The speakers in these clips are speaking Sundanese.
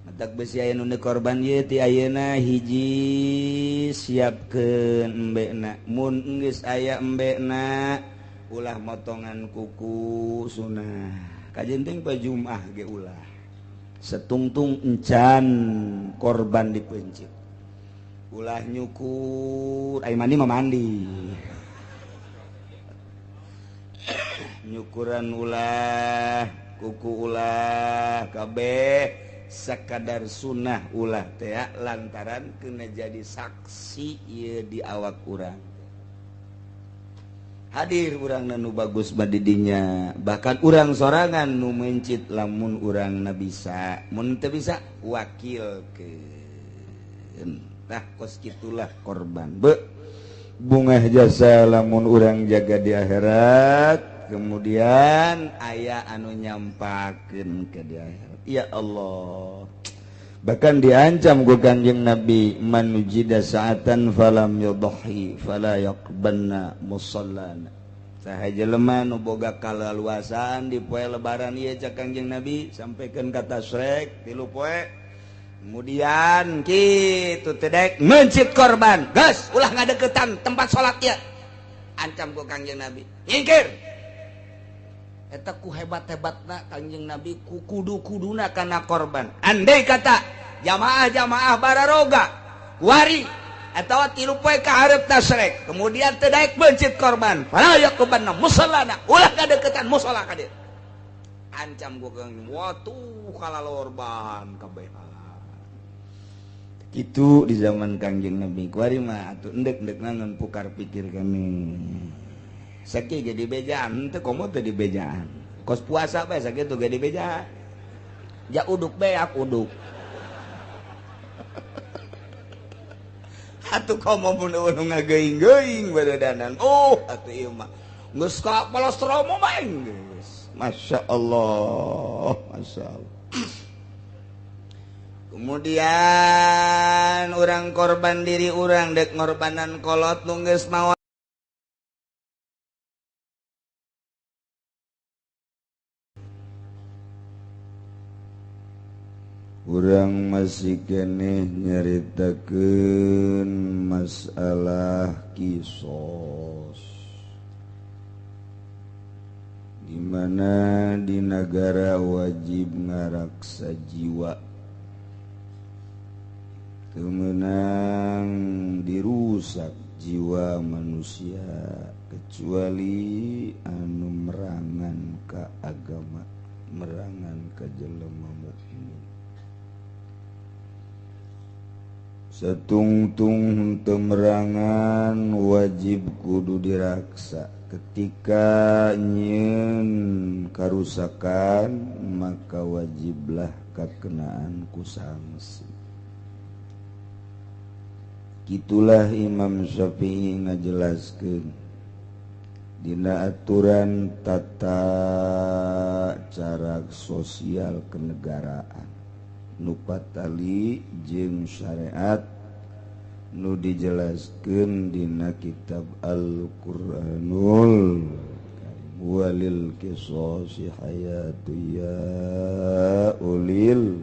Matak besi aya nu korban ieu ti ayeuna hiji siapkeun embekna. Mun geus aya embekna ulah motongan kuku sunah. Kajenting poe Jumat ge ulah. Setungtung encan korban dipencit. Ulah nyukur, ai mandi mah mandi. Nyukuran ulah, kuku ulah, kabeh sakadar sunah ulah teh lantaran kena jadi saksi ieu di awak urang. Hadir urang nu bagus mah di dinya, bahkan urang sorangan nu mencit lamun urang na bisa, mun teu bisa wakilkeun. Tah kos kitulah korban. Be bungah jasa lamun urang jaga di akhirat, kemudian aya anu nyampakeun ke di akhirat. Ya Allah. Bahkan diancam ku Kanjeng Nabi, man wujida sa'atan falam yudhi fala yaqbanna musallana. Saha jelema nu boga kalaluasan di poe lebaran ieu cak Kanjeng Nabi sampaikan kata srek tilu poe. Kemudian kitu teh daek mencit korban. Geus ulah ngadeukeutan tempat salat ieu. Ancam ku Kanjeng Nabi. Nyingkir. Eta ku hebat-hebatna Kanjeng Nabi ku kudu-kuduna kana korban. Andai kata jamaah-jamaah bararoga kuari atawa tilu poe ka hareup tasrek, kemudian teu daek bencit korban, fala yaqbanna musallana, ulah kadeukeutan musala ka dieu. Ancam ku Kanjeng, watuh kalalorban kabehan. Kitu di zaman Kanjeng Nabi kuari mah atuh endek-endek ngan pukar pikir kami. Sakieu ge dibejaan teu komo teu dibejaan. Kos puasa bae sakitu ge dibejaan. Ja uduk beak uduk. Atuh komo mun eueuh ngageuing-geuing baredanan. Oh, atuh ieu mah geus ka palostromo mah geus. Masya Allah, Masya Allah. Kemudian urang korban diri urang dek ngorbanan kolot nu geus maot. Urang masih keneh nyaritakeun masalah kisos, di mana di nagara wajib ngaraksa jiwa teu meunang dirusak jiwa manusia kecuali anu merangan ka agama, merangan ka jelema mukmin. Setungtung temerangan wajib kudu diraksa. Ketika nyeun karusakan maka wajiblah kakenaan ku sanksi. Kitulah Imam Syafi'i ngajelaskeun dina aturan tata cara sosial kenegaraan nu patali jeung syariat nu dijelaskeun dina kitab Al-Qur'anul Karim. Walil qisasi hayatu ya ulil.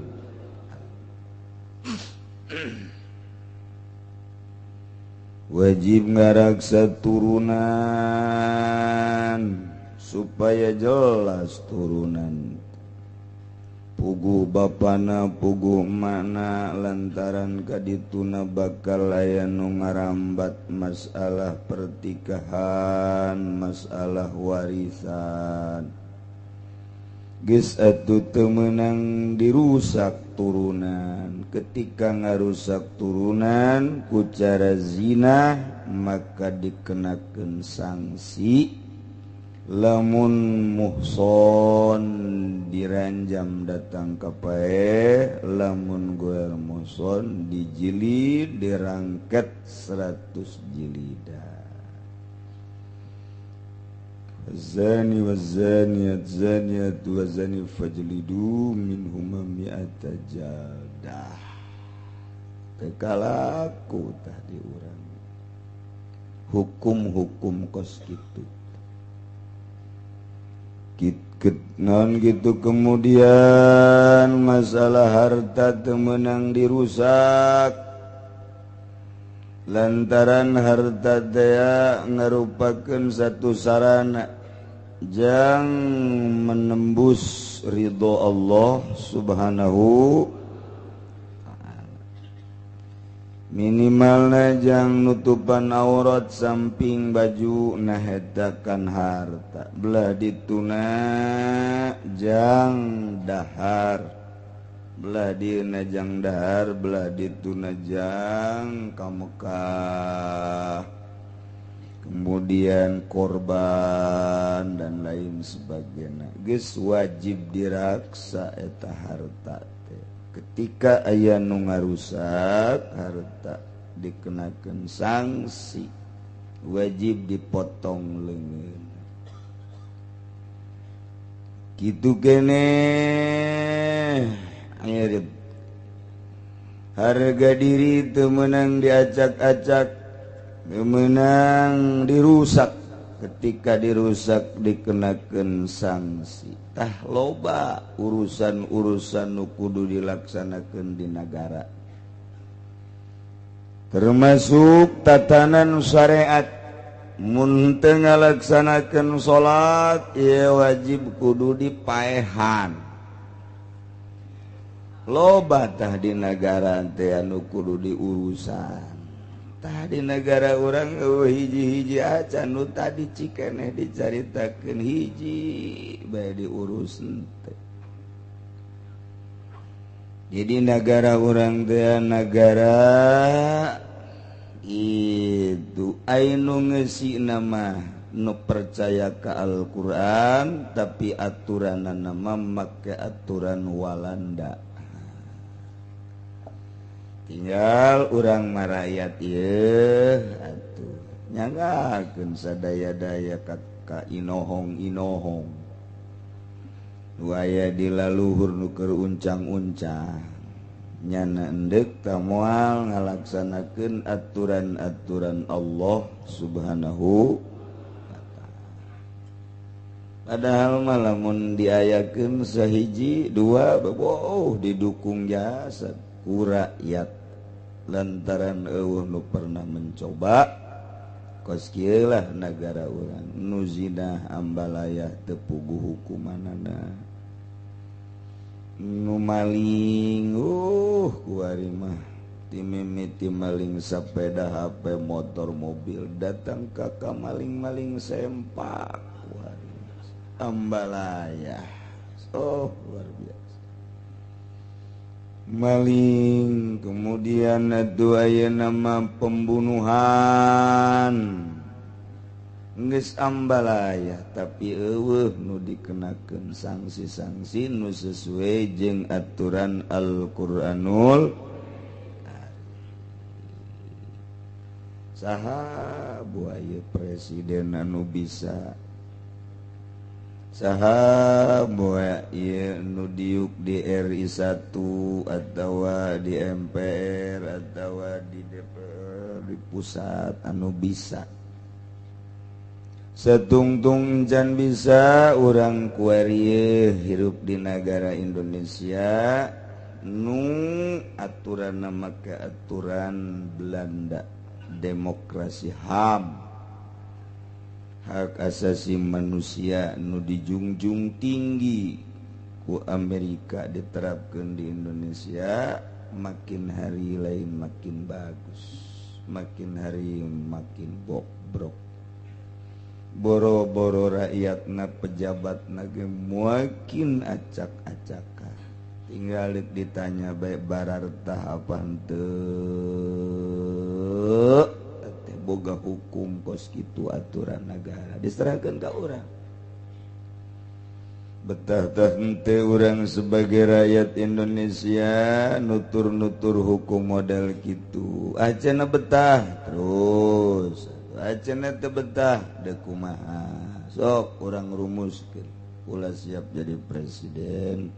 Wajib ngaraksa turunan supaya jelas turunan puguh bapana puguh mana lantaran kadituna bakal aya nu ngarambat masalah pertikahan, masalah warisan. Geus atuh teu meunang dirusak turunan. Ketika ngarusak turunan ku cara zina maka dikenakeun sanksi. Lamun muhson diranjam datang ka paeh, lamun goer muhson dijilid dirangket 100 jilidan. Zani wazaniyat zaniyat wazani fajlidu minhuma mi'ata jaldah. Teu kalaku tah di urang hukum-hukum kos kitu. Non gitu kemudian masalah harta temenang dirusak lantaran harta tea ngarupakeun satu sarana jang menembus ridho Allah Subhanahu ta'ala. Minimalna jang nutupan aurat samping baju nahetakan harta belah dituna jang dahar belah dieuna jang dahar belah dituna jang ka Mekah kemudian korban dan lain sebagainya geus wajib diraksa eta harta. Ketika aya nu ngarusak harta dikenakeun sanksi wajib dipotong leungeun kitu keneh. Harga diri teu meunang diacak-acak, teu meunang dirusak. Ketika dirusak dikenakeun sanksi. Tah loba urusan-urusan nu kudu dilaksanakeun di nagara termasuk tatanan syariat. Mun teu ngalaksanakeun salat ieu wajib kudu dipaehan. Loba tah di nagara teh anu kudu diurusan. Tah di negara urang hiji-hiji acan nu tadi cikeneh dicaritakeun hiji bae diurus teh. Jadi negara urang teh nagara itu anu ngeusi nama nu percaya ka Al-Qur'an tapi aturanana mah make aturan Walanda. Tinggal urang marayat ieu atuh nyanggakeun sadaya-daya ka inohong-inohong nu aya di laluhur nu keur uncang-uncang nyana endek ta moal ngalaksanakeun aturan-aturan Allah Subhanahu wa ta'ala. Padahal mah lamun diayakeun sahiji dua boh didukung jasa ku rakyat lantaran eueuh nu pernah mencoba kos kieu lah nagara urang nu zina ambalayah teu puguh hukumanana nu maling kuari mah timimiti maling sepeda HP motor mobil datang ka maling-maling sempak kuari ambalayah oh luar biasa maling. Kemudian atuh aya nama pembunuhan geus ambalaya tapi eueuh nu dikenakeun sanksi-sanksi nu sesuai jeung aturan Al-Qur'anul. Saha buaya presiden anu bisa, saha boa ieu nu diuk di RI 1 atawa di MPR atawa di DPR di pusat anu bisa setungtung can bisa urang kuari hirup di negara Indonesia nu aturan make aturan Belanda demokrasi HAM hak asasi manusia nu dijunjung tinggi ku Amerika diterapkan di Indonesia makin hari lain makin bagus makin hari makin bobrok boro-boro rakyatna pejabatna ge makin acak-acakan tinggal ditanya baik barartah apa henteu boga hukum kos kitu aturan negara diserahkan ke urang betah tah henteu urang sebagai rakyat Indonesia nutur-nutur hukum model kitu acana betah terus acana teu betah deuk kumaha sok urang rumuskeun ulah siap jadi presiden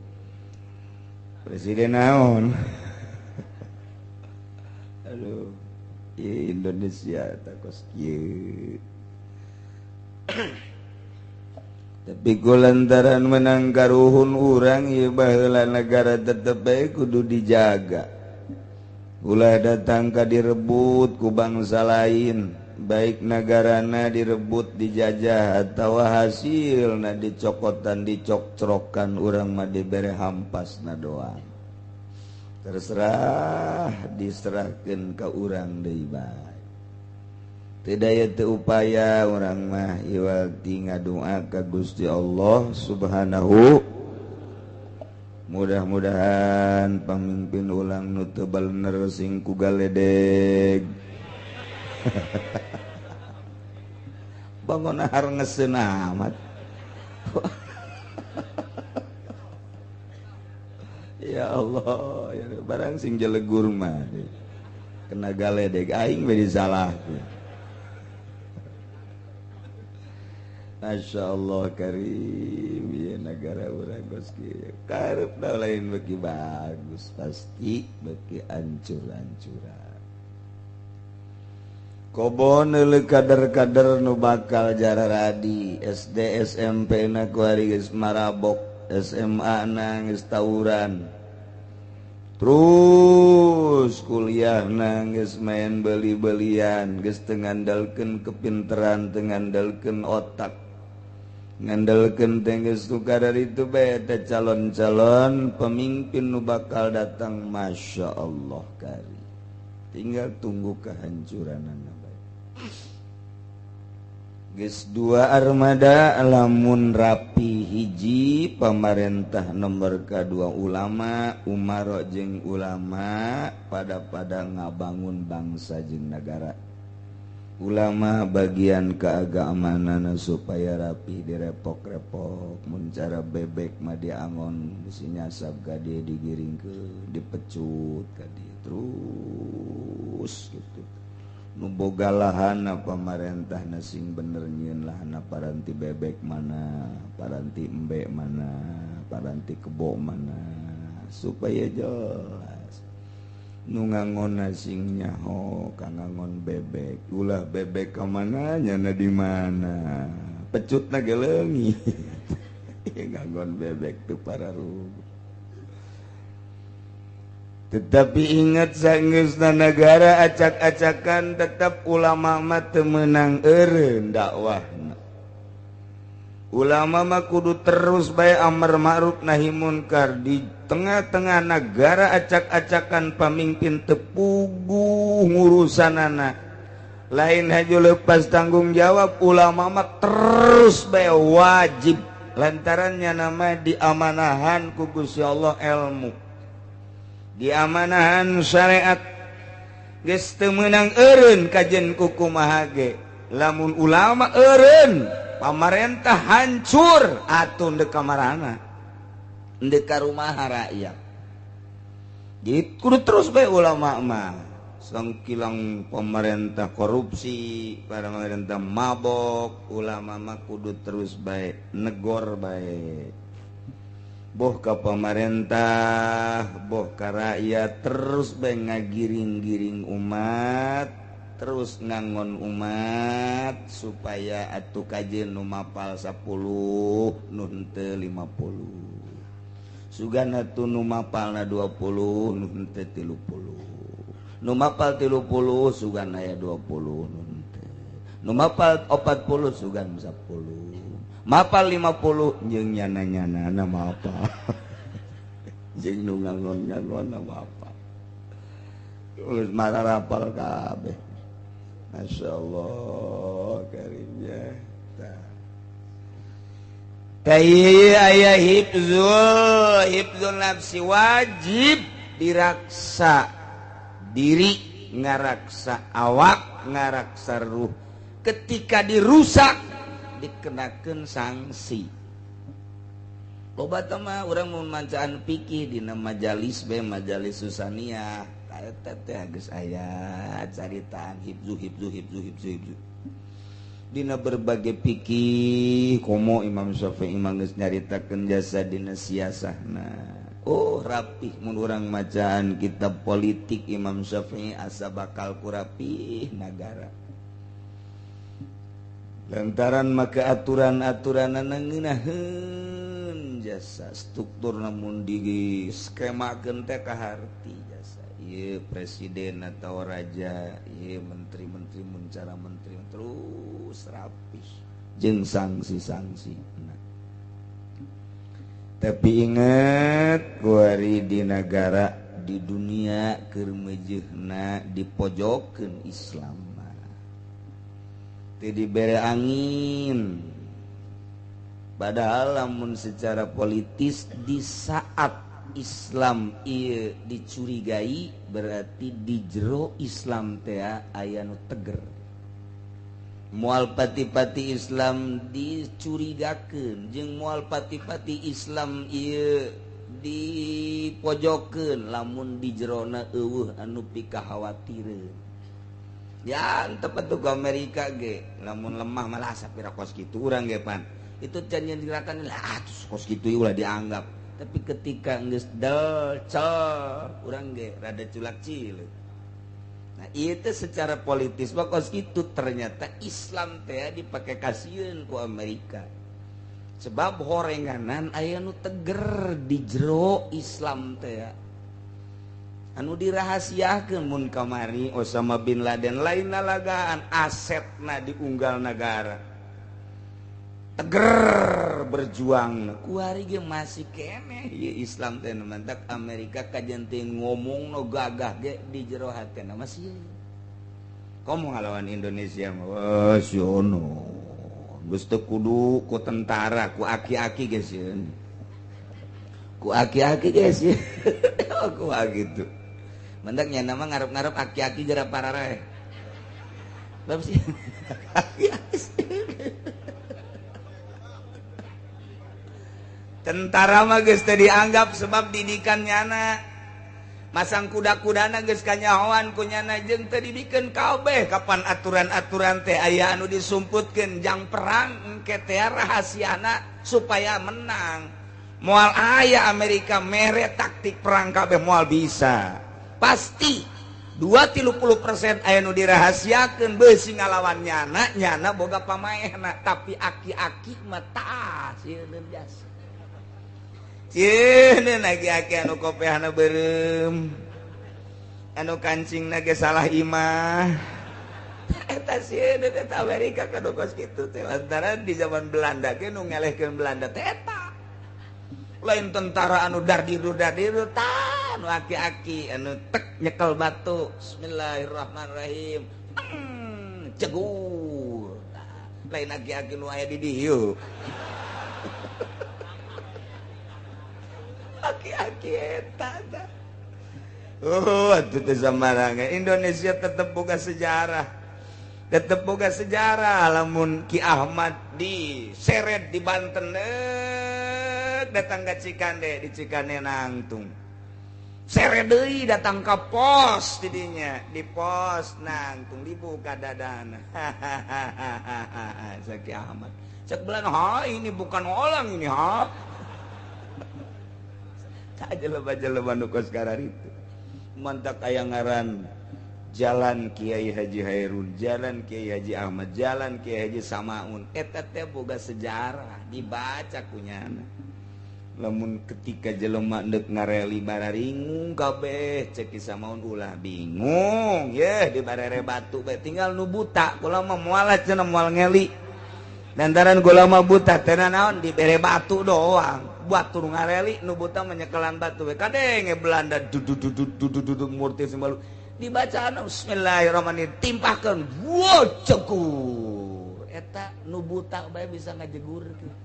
presiden naon aduh Indonesia takos kieu. Tapi ku lantaran menang karuhun urang ieu baheula negara tetep bae kudu dijaga. Ulah datang ka direbut ku bangsa lain, baik negarana direbut dijajah atawa hasilna dicokotan dicokcrokan urang mah dibere hampasna doang. Terserah diserahkeun ka urang deui bae. Teu daya teu upaya urang mah iwal ti ngadua ka Gusti Allah Subhanahu. Mudah-mudahan pamimpin ulang nu teu balener sing ku galedeg. Bangun har ngeuseun amat. Ya Allah, ya barang sing jelegur mah kena galedeg aing we disalahkeun. Masya Allah karim ya negara urang geus kieu karepna lain beuki bagus pasti beuki ancur-ancuran. Kobon euleuk kader-kader nu bakal jararadi SD SMP na kuari geus marabok, SMA na geus tawuran, terus kuliah na geus main beli-belian, geus teu ngandalkeun kepinteran, teu ngandalkeun otak, ngandalkeun teh geus tukar itu bae teh calon-calon pemimpin nu bakal datang. Masya Allah kari tinggal tunggu kehancuranana bae. Geus dua armada lamun rapi hiji pamarentah nomor kadua ulama, umaro jeung ulama pada-pada ngabangun bangsa jeung nagara. Ulama bagian keagamanana supaya rapi direpok-repok, mun cara bebek mah diangon bisi nyasab ka dieu digiringkeun, dipecut ka dieu terus gitu. Nu boga lahanna pamarentahna sing bener nyieun lahanna paranti bebek mana, paranti embe mana, paranti kebo mana supaya jelas. Nu ngangon sing nyaho ka ngangon bebek, ulah bebek ka mana nyana di mana, pecutna ge leungit. Ngangon bebek tuh pararuguh. Tetapi ingat sanggeusna negara acak-acakan tetap ulama mah teu meunang eureun dakwahna. Ulama mah kudu terus bae amar ma'ruf nahi munkar di tengah-tengah negara acak-acakan pamimpin teu puguh ngurusanana. Lain haju lepas tanggung jawab ulama mah terus bae wajib lantarannya nama diamanahan ku Gusti Allah ilmu. Diamanahan syariat geus teu meunang eureun kajen ku kumaha ge. Lamun ulama eureun pamarentah hancur atuh ndek kamarana ndek ka rumah rakyat. Jadi kudu terus bae ulama mah sangkilang pemerintah korupsi, pemerintah mabok, ulama mah kudu terus bae negor bae. Boh ka pemerintah, boh ka rakyat terus bae ngagiring-giring umat, terus ngangon umat supaya atuh kajeun nu mapal 10 nu henteu 50. Sugana atuh nu mapalna 20 nu henteu 30. Nu mapal 30 sugan aya 20 nu henteu. Nu mapal 40 sugan 10. Mapal 50 jeung nyana-nyanana mapal. Jeung nu ngangon-ngangon mapal. Geus mararapal kabeh. Masya Allah karimnya. Tah aya hifzul nafsi wajib diraksa diri, ngaraksa awak, ngaraksa ruh. Ketika dirusak dikenakeun sanksi. Loba teh mah urang mun mancaan fikih dina majalis bae majalis susaniah eta teh geus aya caritaan hifzu hifzu hifzu hifzu hifzu. Dina berbagai fikih komo Imam Syafi'i mah geus nyaritakeun jasa dina siasahna. Oh rapih mun urang macaan kitab politik Imam Syafi'i asa bakal ku rapih nagara. Lantaran maka aturan-aturan ngeunaheun jasa struktur namun di skemakeun teh kaharti jasa. Ieu presiden atau raja, ieu menteri-menteri mun cara menteri terus rapih jeung sanksi-sanksi. Nah. Tapi ingat kuari di negara di dunia keur meujeuhna dipojokeun Islam. Dibere angin. Padahal lamun secara politis di saat Islam ieu dicurigai berarti di jero Islam teh aya nu teger. Moal pati-pati Islam dicurigakeun jeung moal pati-pati Islam ieu dipojokeun lamun di jerona eueuh anu pikakhawatireun. Ya tepat tuh ke Amerika ge lamun lemah malah sapira kos kitu urang ge pan itu can yang gerakan lah terus kos kitu ulah dianggap. Tapi ketika geus del cel urang ge rada culak cileuk. Nah itu secara politis mah kos kitu ternyata Islam teh dipake kasieun ku Amerika sebab horenganan aya nu teger di jero Islam teh anu dirahasiakeun mun kamari Osama bin Laden lain nalagaan asetna diunggal negara teger berjuang kuari ge masih keneh ieu Islam teh mantak Amerika kajen teh ngomong no gagah ge di jero hatena masih komo ngalawan Indonesia mah wah siono geus teu kudu ku tentara ku aki-aki ge sieun ku aki-aki ge sieun ku gitu. Mendaknya nama ngarep-ngarep aki-aki jera pararae. Bab sih. Tentara mah geus teu dianggap sebab didikan nyana. Masang kuda-kudana geus kanyahoan ku nyana jeung teu dibikeun kabeh kapan aturan-aturan teh aya anu disumputkeun jang perang engke teh rahasiana supaya menang. Moal aya Amerika mere taktik perang kabeh moal bisa. Pasti 20-30% aya nu dirahasiakeun beusi ngalawan nyana, nyana boga pamaehna, tapi aki-aki mah tah sieun biasa. Sieun aki-aki anu kopehna beureum. Anu kancingna ge salah imah. Eta sieun eta Amerika kanu kos kitu teh lantaran di zaman Belanda ge nu ngelehkeun Belanda teh eta. Lain tentara anu dardiru dardiru tah anu aki-aki anu tek nyekel batu bismillahirrahmanirrahim cegur lain aki-aki nu aya di dieu aki-aki eta tah. Oh atuh teh samarangan Indonesia tetep boga sejarah, tetep boga sejarah lamun Ki Ahmad diseret di Banten datang ke Cikande, di Cikande nangtung seret deui datang ke pos didinya, di pos nangtung dibuka dadana. Hahaha Ki Ahmad cek belan ha ini bukan orang ini ha tak jelema-jelema nu kos kararitu mantak aya ngaran Jalan Kiai Haji Hairun, Jalan Kiai Haji Ahmad, Jalan Kiai Haji Samaun eta teh boga sejarah dibaca kunyana. Lamun ketika jelema deuk ngareli bararingung kabeh cek Ki Samaun ulah bingung yeh di barere batu bae tinggal nu buta kula mah moal cenah moal ngeli lantaran kula mah buta teh naon dibere batu doang batu nu ngareli nu buta menyekelan batu we kadenge Belanda dududududududud murti sembalu dibacaan bismillahirrahmanirrahim timpahkeun wo cegur eta nu buta bae bisa ngajegurkeun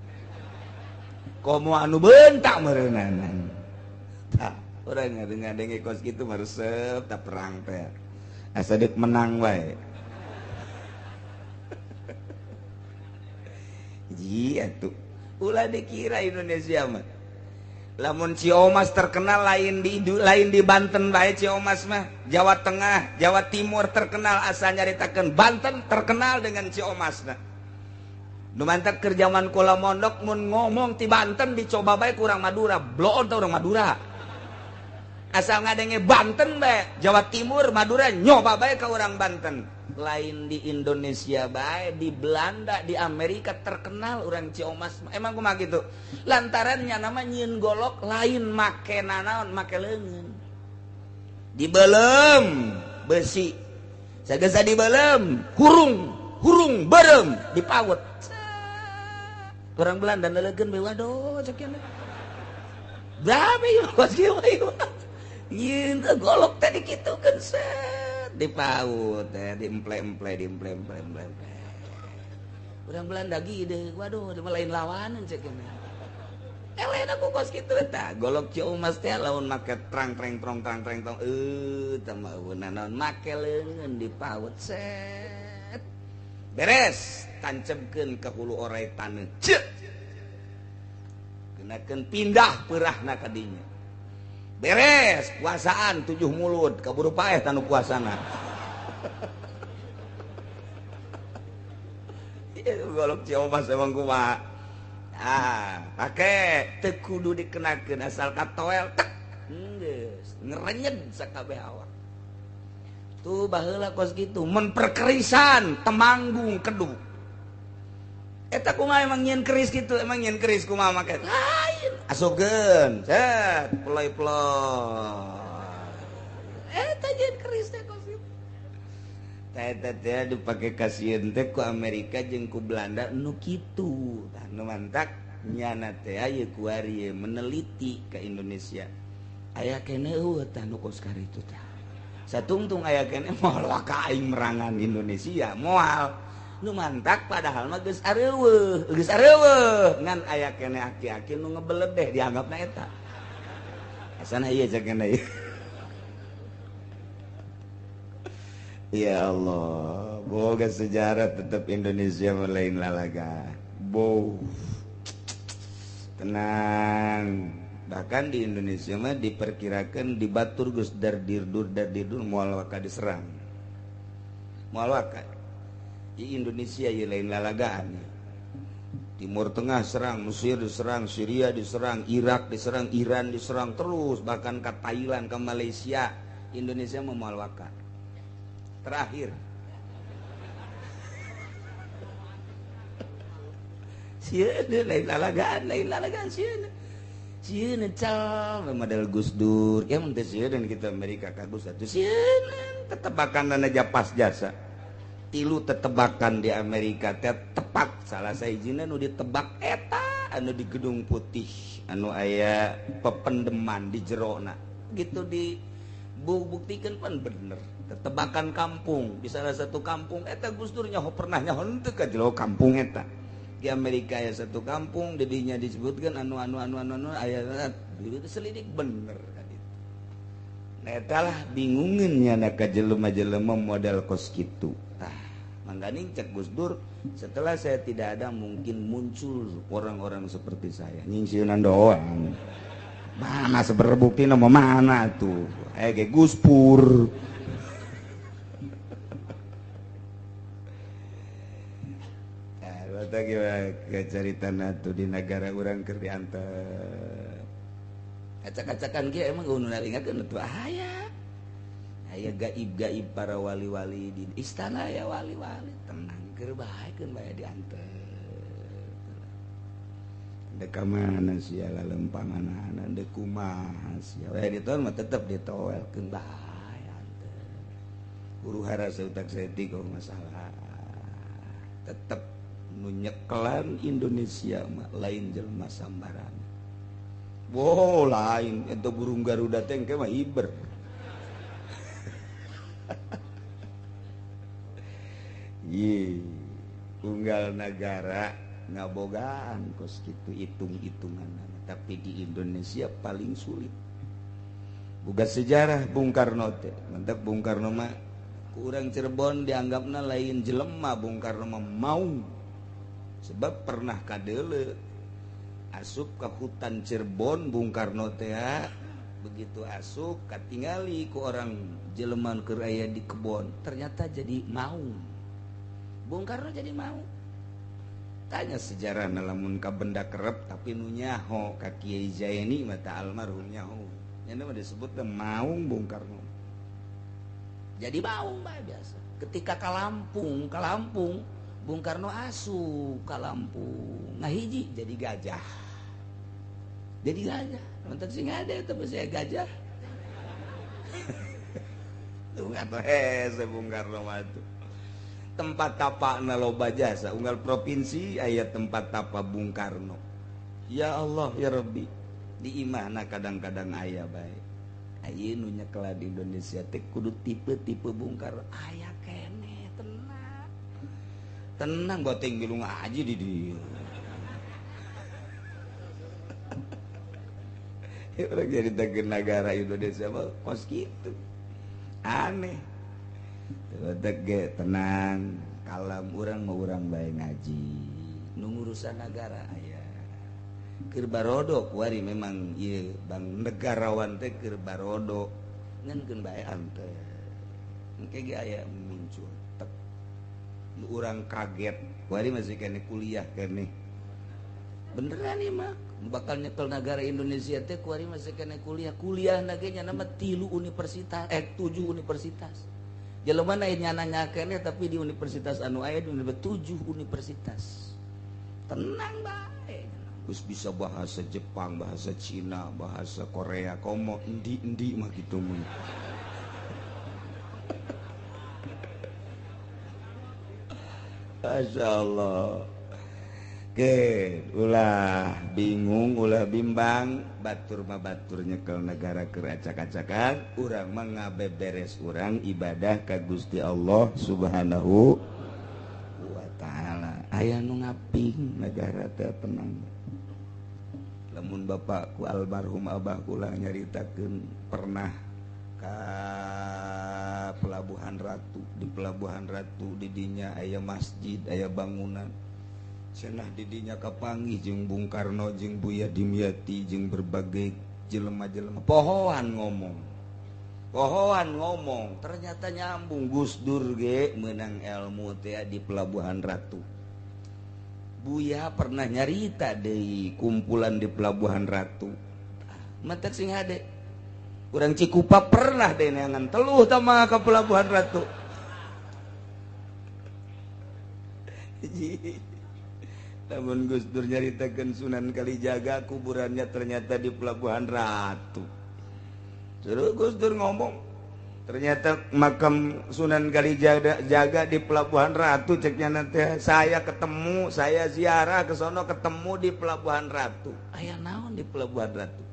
komo anu bentak meureunanan tah urang ngadenge kos kitu mah resep tah perang teh asa deuk menang wae ji atuh ulah dikira Indonesia mah lamun Ciomas terkenal lain di Banten bae Ciomas mah Jawa Tengah Jawa Timur terkenal asa nyaritakeun Banten terkenal dengan Ciomas nah. Nu mantak keur jaman kula mondok mun ngomong ti Banten dicoba bae ku urang Madura, bloon teh urang Madura. Asal ngadenge Banten bae, Jawa Timur, Madura nyoba bae ka urang Banten. Lain di Indonesia bae, di Belanda, di Amerika terkenal urang Ciomas. Emang kumaha kitu? Lantaran nya nama nyieun golok lain make nanaon, make leungeun. Dibelem besi. Sagesa dibelem, hurung, hurung berem dipaut. Orang Belanda nelegeun bae waduh cek berapa ieu kos kieu ieu. Nyieun golok tadi kitu kan set dipaut teh diemple-emple diemple-emple. Urang Belanda gede, waduh lain lawanan cek lain aku kos kitu tah golok Ciomas teh lamun make trang treng trong trang treng tong teh mah naon make leungeun dipaut set. Beres tancebkeun ka hulu orai taneuh. Ceuk. Kenakeun pindah peurahna ka dinya. Beres puasaan 7 mulut kaburu paeh tanu puasana. Ieu golok Ciomas emang kumaha. Ah, pake teu kudu dikenakeun asal katoel tek geus ngerenyed sakabeh awak. Tuh baheula kos kitu memperkerisan Temanggung Kedu. Eta kumaha emang nyieun keris kitu, emang nyieun keris kumaha make? Lain. Asupkeun, set, peloy-peloy. Eta nyieun keris teh kos kitu. Eta teh dipake kasieun teh ku Amerika jeung ku Belanda nu kitu. Tah nu mantak nyana teh aya kuari meneliti ke Indonesia. Aya keneh eueuh tah nu kos karitu tah. Satungtung aya keneh moal ka aing merangan Indonesia, moal. Nu mantak padahal mah geus areuweuh, geus areuweuh ngan aya keneh aki-aki nu ngebeledeh dianggapna eta. Asana ieu cek keneh. Ya Allah, boga sejarah tetap Indonesia lain lalaga. Boh. Tenang. Bahkan di Indonesia mah diperkirakan di batur geus dardirdur dardirdur moal waka diserang. Moal waka. Di Indonesia ya lain lalagaan. Timur Tengah serang, Mesir diserang, Syria diserang, Irak diserang, Iran diserang terus, bahkan ke Thailand, ke Malaysia. Indonesia moal waka. Terakhir. Sieun lain lalagaan sieun. Sieun cal model Gus Dur. Ya mun teh sieun kita Amerika ka Gus atuh sieun tetebakan aja pas jasa. Tilu tetebakan di Amerika teh tepat salah sahijina nu ditebak eta anu di Gedung Putih anu aya pependeman di jerona. Gitu di buktikan pan bener. Tetebakan kampung di salah satu kampung eta Gus Dur nyaho pernah nyaho henteu ka jero kampung eta. Di Amerika aya satu kampung didinya disebutkan anu anu anu anu anu aya itu selidik bener kan itu. Nah eta lah bingungeun nya ka jelema-jelema model kos kitu. Tah mangganing cek Gus Dur setelah saya tidak ada mungkin muncul orang-orang seperti saya. Nyingsieunan doang. Mana seberbukti nama mana tuh? Ge Gus Pur. Cerita tuh di negara orang keur diantep. Acak-acakan kieu emang nu naringakeun tuh aya. Aya gaib-gaib para wali-wali di istana ya wali-wali tenang keur bae keun bae diantep. Dek ka mana sia lalempanganana dek kumaha sia. We ditoel mah tetep ditoelkeun bae antep. Huru hara seutak saeutik masalah. Tetep nu nyekelan Indonesia mah lain jelema sambarangan. Wow, lain eta burung Garuda teh engke mah hiber. Ye, unggal nagara ngabogaan kos kitu hitung-hitungan, tapi di Indonesia paling sulit. Boga sejarah Bung Karno teh, mantap Bung Karno mah ku urang Cirebon dianggapna lain jelema Bung Karno mah mau. Sebab pernah kadeule asup ke hutan Cirebon Bung Karno teh, begitu asup katingali ku orang jeleman keur aya di kebon, ternyata jadi mau. Bung Karno jadi mau. Tanya sejarah lamun ka benda kerep tapi nu nyaho ka Kiai Zaini mata almarhum nyaho. Ini mah disebut maung Bung Karno. Jadi maung bae biasa. Ketika ka Lampung, Bung Karno asup ka Lampung. Ngahiji jadi gajah. Jadi gajah. Mantap sing ada tapi saya gajah. Tuh atau hese Bung Karno mah tuh. Tempat tapakna loba jasa unggal provinsi aya tempat tapa Bung Karno. Ya Allah ya Rabbi, di imahna kadang-kadang aya bae. Ayeuna nu nyekelan di Indonesia teh kudu tipe-tipe Bung Karno. Aya keneh tenang. Tenang goteng milu ngaji di dieu. Orang jadi tegen negara Indonesia mah kos kitu. Aneh. Tege tenang, kalem urang mah urang bae ngaji. Nu ngurusan nagara aya. Keur barodo kuari memang ieu bang negarawan teh keur barodo ngan keun bae ante. Engke ge aya muncul tek. Nu urang kaget, kuari masih keneh kuliah keneh. Beneran ieu mah bakal nyekel negara Indonesia teh kuari masih keneh kuliah. Kuliah na ge nya nama 3 universitas, 7 universitas. Jelema na nyana keneh tapi di universitas anu aya di 7 universitas. Tenang bae. Terus bisa bahasa Jepang, bahasa Cina, bahasa Korea, komo endi-endi mah gitu mun. Masya Allah. Oke, ulah bingung, ulah bimbang, batur mah batur nyekel negara keur acak-acakan, urang mah ngabeberes urang ibadah ka Gusti Allah Subhanahu wa taala. Aya nu ngaping negara teh tenang. Lamun bapakku almarhum abah kula nyaritakeun pernah ka Pelabuhan Ratu, di Pelabuhan Ratu didinya aya masjid, aya bangunan. Cenah didinya kapanggih jeung Bung Karno jeung Buya Dimyati jeung berbagai jelema-jelema pohoan ngomong. Pohoan ngomong, ternyata nyambung Gus Dur ge meunang ilmu teh di Pelabuhan Ratu. Buya pernah nyarita deui kumpulan di Pelabuhan Ratu. Mantak sing hade. Urang Cikupa pernah deui neangan teluh tah mah ka Pelabuhan Ratu. Namun Gus Dur nyaritakeun Sunan Kalijaga kuburannya ternyata di Pelabuhan Ratu. Terus Gus Dur ngomong, ternyata makam Sunan Kalijaga di Pelabuhan Ratu ceknya nanti saya ketemu, saya ziarah ke sono ketemu di Pelabuhan Ratu. Aya naon di Pelabuhan Ratu?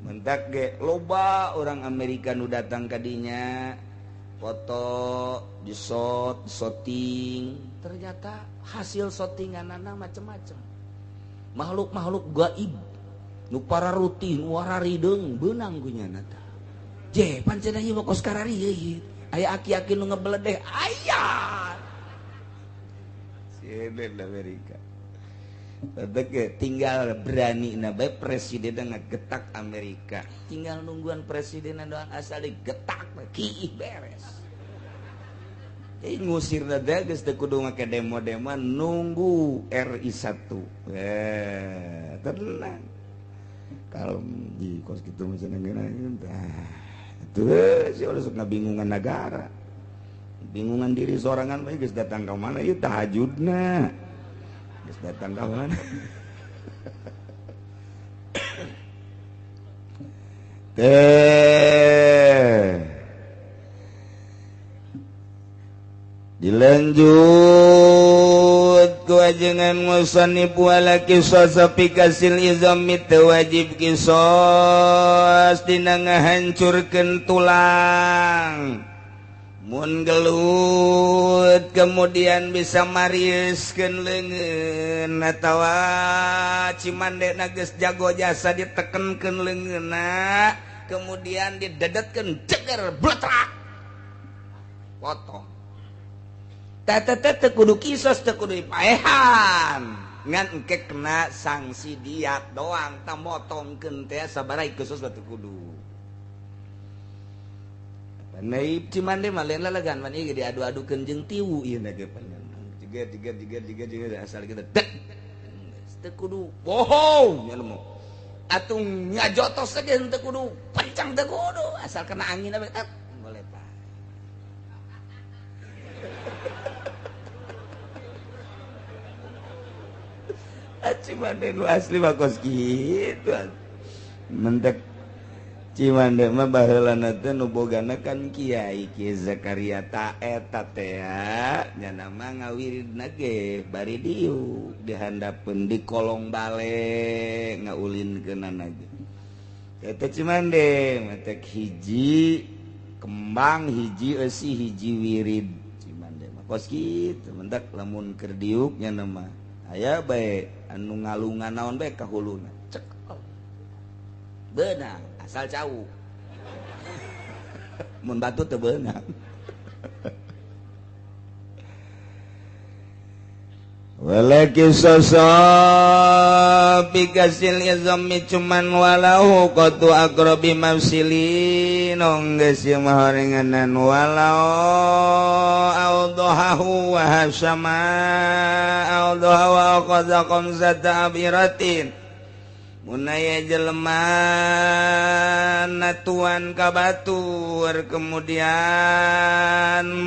Mentak ge loba orang Amerika nu datang ka dinya, foto, di-shot, shooting. Ternyata hasil shootinganana macem-macem. Makhluk-makhluk gaib nu pararuti, nu wararideung beunang ku nyana tah. Je, pancen ieu mah kos karari ieu. Aya aki-aki nu ngebeledeh, aya. CNN Amerika. Teh tinggal berani na bae presiden ngagetak Amerika. Tinggal nungguan presiden doang asal digetak kiih beres. Jadi ngusir teh geus teu kudu make demo-demo nunggu RI 1. Tenang. Kalau di kos kitu mah cenah tah. Tuh si udah sok ngabingungan negara. Bingungan diri sorangan bae geus datang ka mana ieu tahajudna. Geus datang ka mana. Teh dilanjut ku ajengan musannif wala qisas fi kasil izami wajib qisas dina ngahancurkeun tulang mun gelut kemudian bisa mariuskeun leungeun atawa cimandena geus jago jasa ditekenkeun leungeunna kemudian didedetkeun ceger bletrak potong. Tete kudu kisos, teu kudu dipaehan. Ngan engke kena sanksi diat doang, tah motongkeun teh sabaraha khusus batu kudu. Naib Cimande mah lain lalagan man ieu diadu-adukeun jeung tiwu ieu na ge pan. Jeger jeger jeger jeger jeger asal kita dek. Teu kudu bohong nya mah. Atuh ngajotos ge henteu kudu kencang teu kudu asal kena angin we boleh pak. Cimande nu asli mah kos kitu. Mentek Cimande mah baheulana teh nu bogana kan Kiai Ki Zakaria ta eta teh nya mah ngawiridna ge bari diuk dihandapeun di kolong bale ngaulinkeunana ge. Eta Cimande mentek hiji kembang hiji eusi hiji wirid Cimande mah kos kitu mentek lamun keur diuk nya mah aya bae anu ngalungan naon bae ka huluna cek beunang asal cau mun batu teu beunang. Walaki sosok bikasil izami cuman walau qatu aqrabi mafsilin geus ieu mah horenganan walau awdahu wa hasama awdahu wa qadza qamzata abiratin munaya jelema natuan ka batur kemudian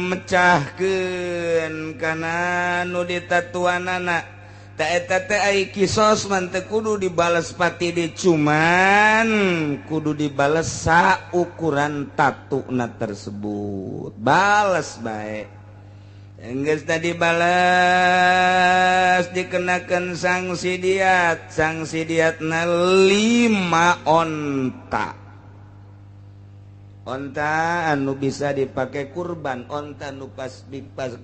mecahkeun kana nu ditatuanana ta eta teh ai kisos man teu kudu dibales pati di cuman kudu dibales saukuran tatuna tersebut bales bae. Enggeus tadi balas dikenakan sanksi diat, sanksi diatna 5 onta. Onta anu bisa dipakai kurban, onta anu pas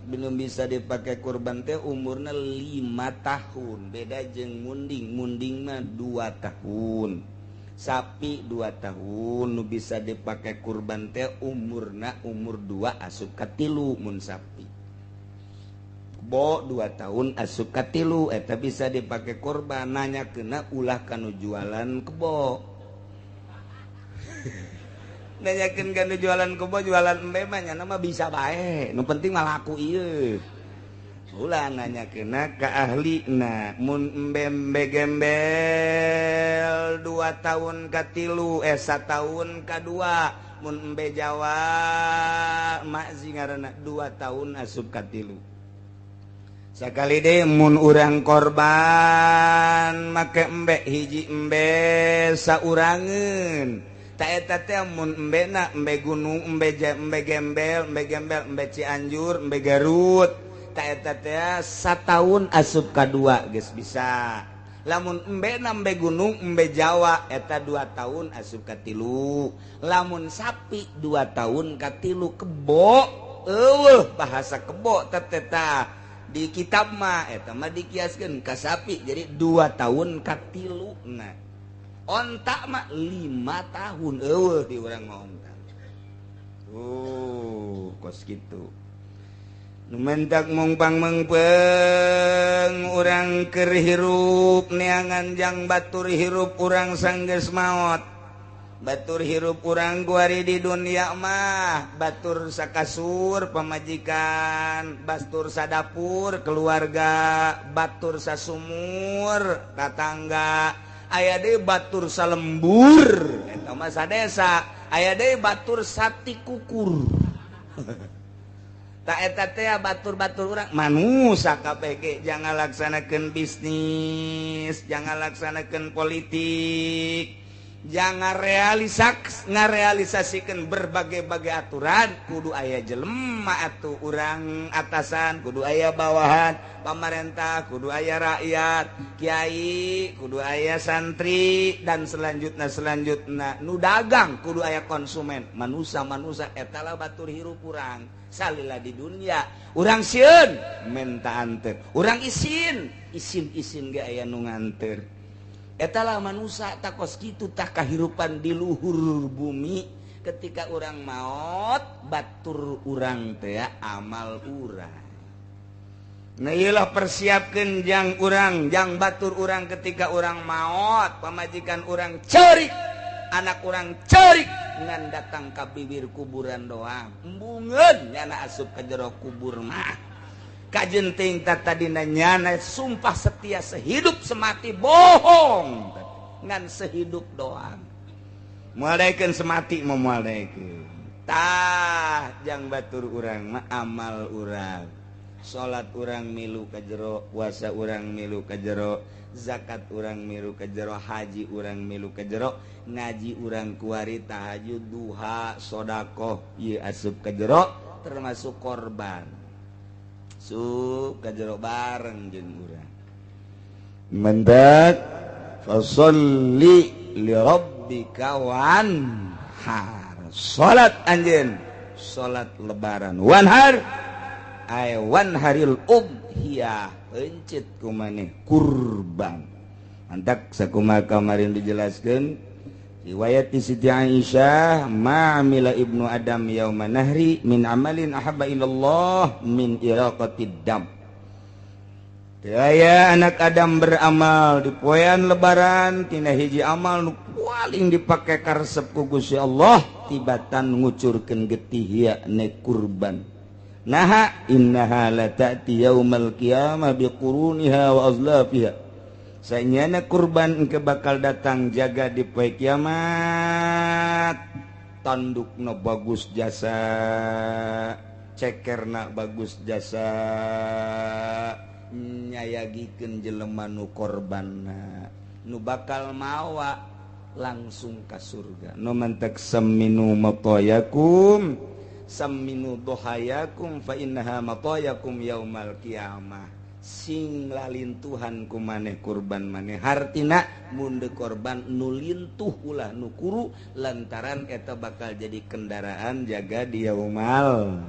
belum bisa dipakai kurban teh umurna 5 tahun, beda jeung munding, munding mah 2 tahun. Sapi 2 tahun nu bisa dipakai kurban teh umurna umur 2 asup ka 3 mun sapi. Bo 2 tahun asup ka 3 eta bisa dipakai korban nanya kena ulah kanu jualan kebo. Nanyakeun kanu jualan kebo jualan embe mah nya mah bisa bae nu penting mah laku ieu. Ulah nanya kena ka ahlina mun embe gembel 2 tahun ka 3 1 tahun ka 2 mun embe Jawa mak sih ngaranna 2 tahun asup ka 3. Sakali deh mun urang korban make embe hiji embe saurangeun ta eta teh mun embena embe gunung embe embe gembel embe gembel embe Cianjur embe Garut ta eta teh sataun asup ka 2 geus bisa. Lamun embe na embe gunung embe Jawa eta 2 tahun asup ka 3. Lamun sapi 2 tahun ka 3 kebo eueuh bahasa kebo teh teh di kitab mah eta mah dikiaskeun ka sapi jadi 2 tahun ka 3 na. Onta mah 5 tahun eueuh di urang mah onta. Oh, kos kitu. Nu mentak mongpang mengpeng urang keur hirup neangan jang batur hirup urang sanggeus maot. Batur hirup urang guari di dunia mah batur sakasur pamajikan, batur sadapur keluarga, batur sasumur tatangga, aya deui batur salembur eta mah sadesa, aya deui batur satikukur. Ta eta teh batur-batur urang manusa kabeh ge jangan laksanakeun bisnis, jangan laksanakeun politik. Jangan ngarealisasikan berbagai-bagai aturan kudu aya jelema atuh urang atasan kudu aya bawahan pamarentah kudu aya rakyat kiai kudu aya santri dan selanjutna nu dagang kudu aya konsumen manusa-manusa eta lah batur hirup urang salila di dunia urang sieun menta anteur urang isin isin-isin ge aya nu nganteur. Etalah manusia takos kitu tah kahirupan di luhur bumi ketika urang maot batur urang teh amal urang. Nah ieulah persiapkeun jang urang jang batur urang ketika urang maot pamajikan urang ceurik anak urang ceurik ngan datang ka bibir kuburan doang embungeun nyana asup ka jero kubur mah. Kajenting tadina nyana sumpah setia sehidup semati bohong ngan sehidup doang. Moal daekeun semati mah moal daekeun. Tah jang batur urang mah amal urang. Salat urang milu ka jero, puasa urang milu ka jero, zakat urang milu ka jero, haji urang milu ka jero, ngaji urang kuari tahajud, duha, sodakoh ieu asup ka jero, termasuk korban. Sup ka jero bareng jeung urang. Mendak fasolli li rabbika wanhar. Salat anjeun, salat lebaran wanhar ay wanharil udhiyah, pencit kumaneh kurban. Mantak sakumaha kamarin dijelaskeun riwayat di Siti Aisyah, ma'amila ibnu Adam yauma nahri min amalin ahabba ilallah min iraqatid dam. Aya anak Adam beramal di poean lebaran tina hiji amal nu paling dipake karesep ku Gusti Allah tibatan ngucurkeun getih yakni kurban. Naha innaha la ta'ti yaumal qiyamah biquruniha wa azlafiha. Sanyana kurban engke bakal datang jaga di poe kiamat. Tandukna bagus jasa, cekerna bagus jasa, nyayagikeun jelema nu korbanna nu bakal mawa langsung ka surga. Nu mantak saminu matayakum saminu dohayakum fa innaha matayakum yaumal qiyamah. Sing lalintuhan ku maneh kurban maneh, hartina mun deuk korban nu lintuh ulah nu kuru, lantaran eta bakal jadi kendaraan jaga di yaumal.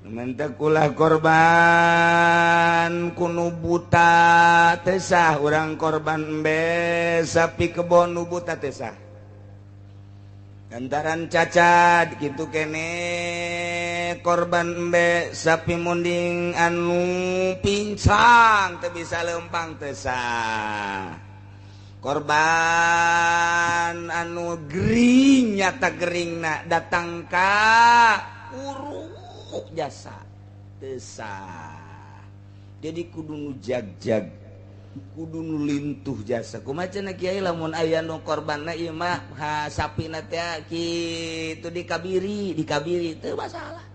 Mentek ulah korban kunu buta tesah, urang korban embe sapi kebon nu buta tesah. Lantaran cacat kitu kene korban embe sapi munding anu pincang teu bisa lempang tesah. Korban anu gering nyata geringna datang ka uruk jasa tesah. Jadi kudu nu jag-jag, kudu nu lintuh jasa. Kumaha cenah kiai lamun aya nu korbanna ieu mah sapina teh kitu dikabiri, dikabiri teu masalah.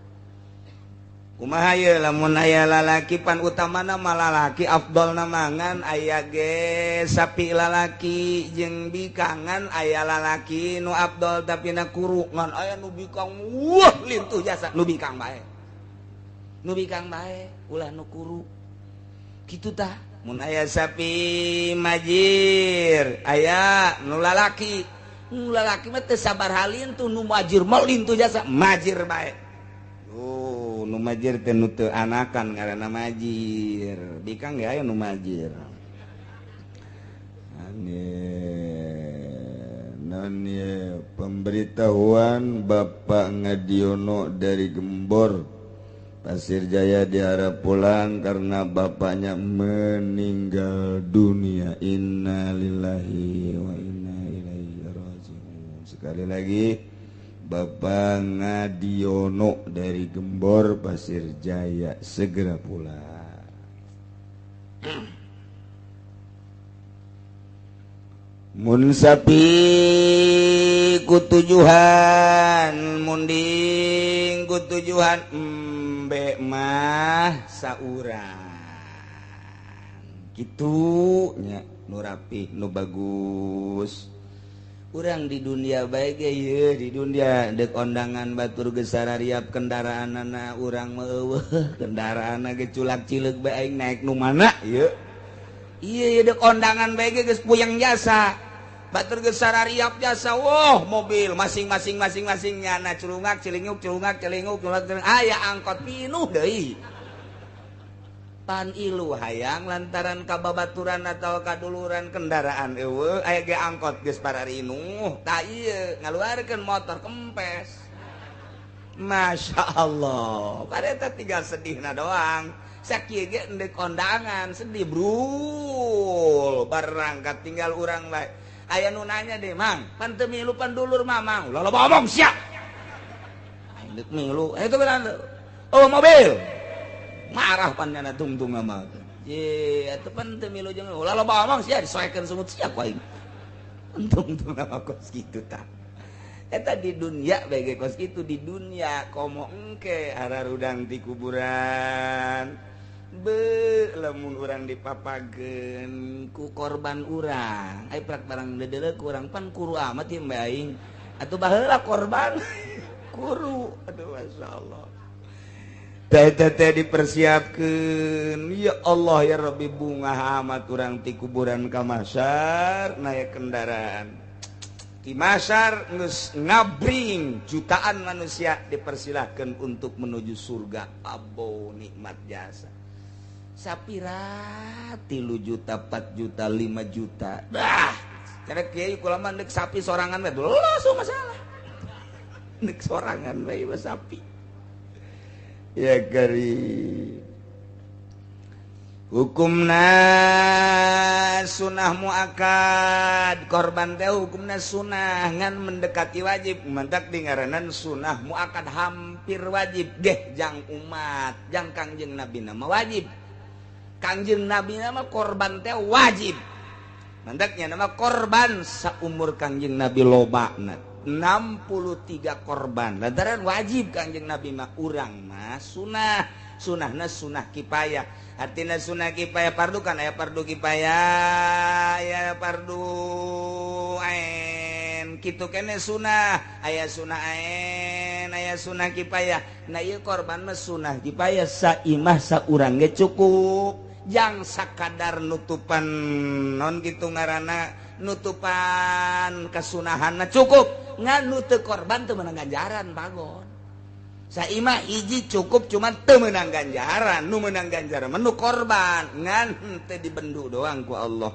Kumaha ye lamun aya lalaki pan utamana mah lalaki afdolna mangan aya ge sapi lalaki jeung bikangan aya lalaki nu afdol tapi na kuru ngan aya nu bikang wah lintuh jasa nu bikang bae. Nu bikang bae ulah nu kuru. Kitu tah mun aya sapi majir aya nu lalaki, nu lalaki mah teu sabar halintuh nu majir mah lintuh jasa majir bae. Oh, nu majir teh nu teu anakan ngaranna majir. Bikang ge aya nu majir. Naon ye pemberitahuan Bapak Ngadiono dari Gembor Pasir Jaya diharap pulang karena bapaknya meninggal dunia. Innalillahi wa inna ilaihi raji'un. Sekali lagi Bapak Ngadiono dari Gembor Pasir Jaya segera pulang. Mun sapi kutujuhan munding kutujuhan embe mah saurang kitu nya nu rapih nu bagus. Urang di dunia bae ge ieu di dunia deuk ondangan batur geus sarariap kendaraanana urang mah eueuh kendaraanna ge culak cileuk bae aing naik nu mana ieu. Iya ieu deuk ondangan bae ge geus puyeng jasa. Batur geus sarariap jasa woh mobil masing-masing masing-masing nyana curungak cilinguk curungak celinguk curungak aya angkot pinuh deui. Pan ilu hayang lantaran kababaturan atau kaduluran kendaraan eueuh aya ge angkot geus pararinuh tah ieu ngaluarkeun motor kempes. Masya Allah pareta tinggal sedihna doang. Sakieu ge endek kondangan sedih brul barangkat tinggal urang bae. Aya nu nanya deh mang pan teu milu pan dulur mamang ulah loba omong sia. Aing deuk milu eta bener. Oh mobil marah pan nyana tungtung ama. Ye, atuh pan teu milu jeung ulah loba omong sia disoekeun sumut sia ku aing. Untung-untung nama kos kitu tah. Eta di dunia bae ge kos kitu di dunia komo engke ararudang ti kuburan. Be lamun urang dipapageun ku korban urang. Ai prak barang dedeuleu ku urang pan kuru amat ieu mbe aing. Atuh baheula korban kuru. Aduh masyaallah. Teh dipersiapkan ya Allah ya Rabbi bunga amat urang ti kuburan ka mahsyar naik kendaraan ti mahsyar geus ngabring jutaan manusia dipersilahkan untuk menuju surga. Abo nikmat jasa sapira 3 juta 4 juta 5 juta dah cara kiai kula mah deuk sapi sorangan we langsung masalah deuk sorangan we sapi. Ya kari hukumna sunah muakad korban teh hukumna sunah ngan mendekati wajib mentak dingaranan sunah muakad hampir wajib geh jang umat jang Kangjeng Nabi nama wajib. Kangjeng Nabi nama korban teh wajib mentaknya nama korban saumur Kangjeng Nabi lobana 63 korban lantaran wajib Kangjeng Nabi mah urang mah sunah sunahna sunah kipayah artinya sunah kipayah pardu kan aya pardu kipayah aya pardu ain kitu kene sunah aya sunah ain aya sunah kipayah. Nah ieu korban mah sunah kipayah saimah saurang ge cukup jang sakadar nutupan non kitu ngaranna nutupan kasunahanna cukup ngan nu teu korban teu meunang ganjaran pagon. Saimah hiji cukup cuman teu meunang ganjaran, nu meunang ganjaran mah nu korban ngan teu dibendu doang ku Allah.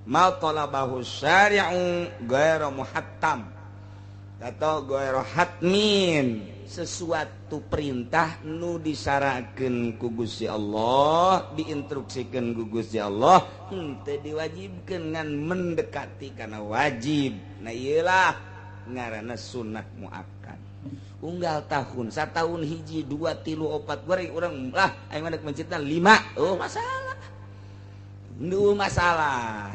Ma talabahu syari'u ghairu muhattam atau ghairu hatmin, sesuatu perintah nu disarakeun ku Gusti Allah, diinstruksikeun ku Gusti Allah, henteu diwajibkeun ngan mendekati kana wajib. Nah ieu lah ngaranna sunnah muakkad. Unggal tahun, satahun hiji, 2, 3, 4, goreng urang lah aing mah deuk mencitna 5. Oh masalah. Nu masalah.